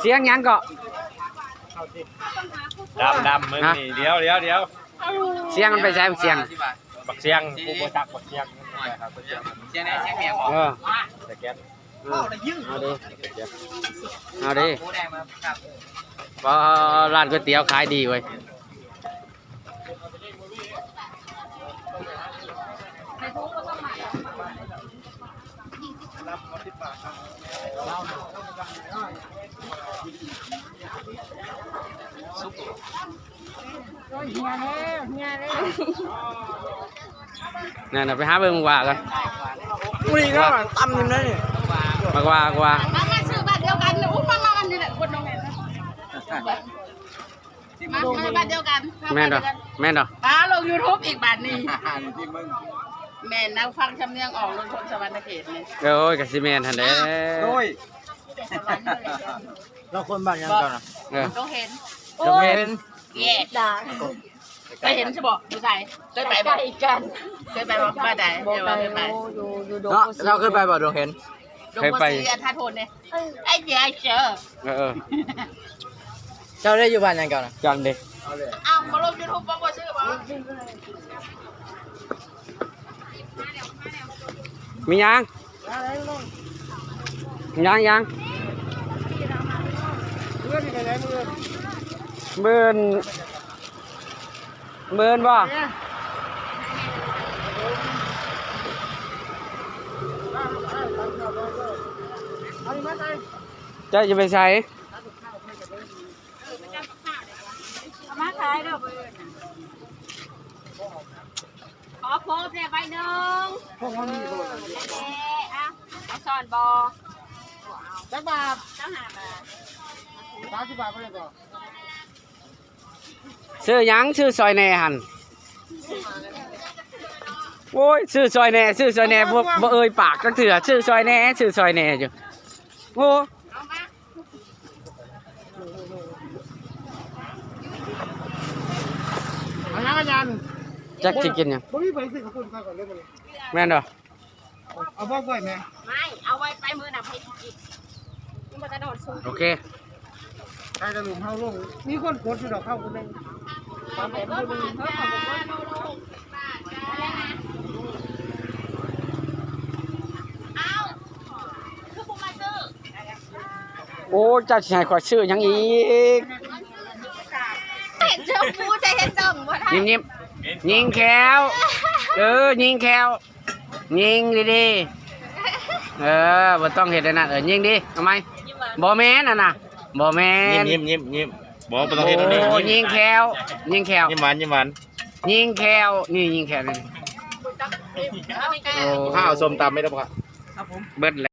ສຽງຫຍັງເກາະ? ດຳ ດຳ ມຶງນີ້ ດຽວ ດຽວ ດຽວ ສຽງມັນໄປໃສ? ບັກສຽງ ບັກສຽງ ກູບໍ່ຈັກບັກສຽງ ສຽງໃດ? ສຽງແມວບໍ? ເອີ ສະແກນ ເອີ ເອົາເດ້ ເອົາເດ້ ບໍ່ ຮ້ານກ໋ວຍຕຽວຂາຍດີເວີຍ. ໂອ້ຍ ເຫື່ອແລ້ວ ເຫື່ອແລ້ວ ນັ້ນນະ ໄປຫາເບິ່ງໝາກວ່າກັນ ມື້ນີ້ກໍຕຳນີ້ນະນີ້ ໝາກວ່າ ໝາກວ່າ ມາ ມາຊື້ບ້ານດຽວກັນ ອຸ້ຍ ມາ ມາ ອັນນີ້ແຫຼະ ຄົນໜອງແຫນ ມາ ມາບ້ານດຽວກັນ ແມ່ນດອກ ແມ່ນດອກ ປາລົງຢູທູບອີກບາດນີ້ ແມ່ນນາງຟັງສຳນຽງອອກລົງຄົນສະຫວັນນະເຂດນີ້ ໂອ້ຍ ກະຊິແມ່ນຫັ້ນແຫຼະ ໂດຍ ລາວຄົນບ້ານຫຍັງເຈົ້ານະ? ເອີ ດອງເຫັນ ດອງເຫັນ ເຢ້ ໄປເຫັນຊະບໍ ຢູ່ໃສ? ເຄີຍໄປບໍ່? ເຄີຍໄປບໍ່? ບ້ານໃດ? ບໍ່ໄກ ເອີ ເຄີຍໄປ ຢູ່ ຢູ່ ຢູ່ດົງ ເນາະ ໂພສີ ລາວເຄີຍໄປບໍ່ ດອງເຫັນ? ເຄີຍໄປ ໂພສີ ອັນທາໂທນເດ້ ໄອ້ເຈ້ ເອີ ເອີ ເຈົ້າໄດ້ຢູ່ບ້ານຫຍັງເຈົ້ານະ? ຈັນເດ້ ອ້າວ ບໍ່ລົງຢູທູບບໍ່? ບໍ່ຊື້ບໍ່? ມີຫຍັງ? ຍັງ ຍັງ ມື້ອື່ນ ມື້ອື່ນບໍ່? ເຈົ້າຈະໄປໃສ? ເອົາມາຂາຍເດີມື້ອື່ນນະ ຂໍໂພບແດ່ໃບໜຶ່ງ ພວກເຮົາມີບໍ່? ເອີ ແດ່ໆ ອ່ະ ເອົາຊ້ອນບໍ່? ຈັກບາດ? ຊາວຫ້າບາດ ສາມສິບບາດບໍ່ໄດ້ບໍ່? ຊື້ຫຍັງ? ຊື້ຊ່ອຍແດ່ຫັ້ນ ໂອ້ຍ ຊື້ຊ່ອຍແດ່ ຊື້ຊ່ອຍແດ່ ບໍ່ ບໍ່ເອີ່ຍປາກຈັກເທື່ອ ຊື້ຊ່ອຍແດ່ ຊື້ຊ່ອຍແດ່ຢູ່ ໂອ້ ເອົາມາ ເອົາຫຍັງອາຈານ? ຈັກຊິກິນຫຍັງ? ບໍ່ມີໃຜຊື້ເຂົ້າປຸ້ນຂ້ອຍກ່ອນເລີຍມື້ນີ້ ແມ່ນບໍ່? ເອົາບໍ່ໄວ້ແມ່ ໄມ່ ເອົາໄວ້ໄປມື້ໜ້າໃຜຊິກິນ ຍັງບໍ່ທັນຮອດຊຸກ ໂອເຄ ໃກ້ຈະຫຼຸມເຮົາລົງ ມີຄົນກົດຢູ່ດອກ ເຮົາຜູ້ໜຶ່ງ ຕາມແຜນຜູ້ໜຶ່ງ ເຮົາເຂົ້າໄປກົດ ອ້າວ ຄືບໍ່ມາຊື້? ໂອ້ ເຈົ້າຊິໃຫ້ຂ້ອຍຊື້ຫຍັງອີກ? ເຫັນເຈົ້າປູຈະເຮັດຕ້ອງບໍ່ໄດ້ ຍິ້ມໆ ຍິງແຂ້ວ ເອີ ຍິງແຂ້ວ ຍິງດີໆ ເອີ ບໍ່ຕ້ອງເຮັດອັນນັ້ນ ເອີ ຍິງດີ ເອົາໃໝ່ ບໍ່ແມ່ນອັນນະ ບໍ່ແມ່ນ ຍິ້ມໆ ຍິ້ມໆ ບໍ່ ບໍ່ຕ້ອງເຮັດອັນນີ້ ໂອ້ ຍິງແຂ້ວ ຍິງແຂ້ວ ຍິ້ມຫວານ ຍິ້ມຫວານ ຍິງແຂ້ວ ນີ້ຍິງແຂ້ວນີ້ ໂອ້ ຂ້າເອົາສົ້ມຕຳໄປແລ້ວບໍ່? ເບິດແລ້ວ.